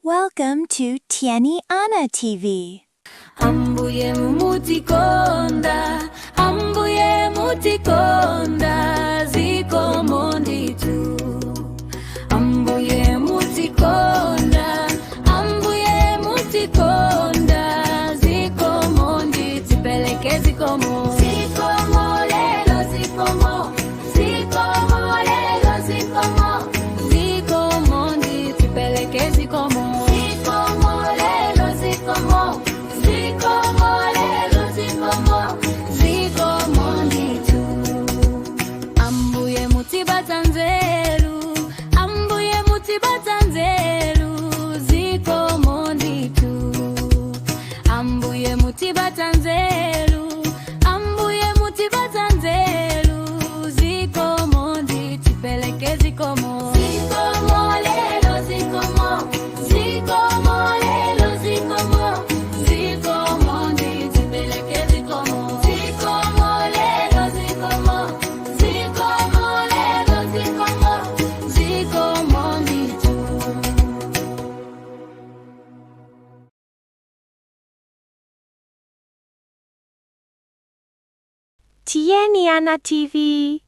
Welcome to Tieni Ana TV. Ambuye mutikonda, Ambuye mutikonda, zikomo ndithu. Ambuye mutikonda, Ambuye mutikonda, zikomo ndithu, peleke zikomo. Zikomo lelo zikomo, zikomo lelo zikomo, zikomo ndithu, peleke zikomo. Zikomo lelo zikomo, zikomo lelo zikomo, zikomo ndithu. Ambuye mutipatsa nzeru, Ambuye mutipatsa nzeru, zikomo ndithu. Ambuye mutipatsa nzeru, Ambuye mutipatsa nzeru, zikomo ndithu, peleke zikomo. Zikomo lelo zikomo, zikomo lelo zikomo, zikomo ndithu, peleke zikomo. Zikomo lelo zikomo, zikomo lelo zikomo, zikomo ndithu. Tieni Ana TV.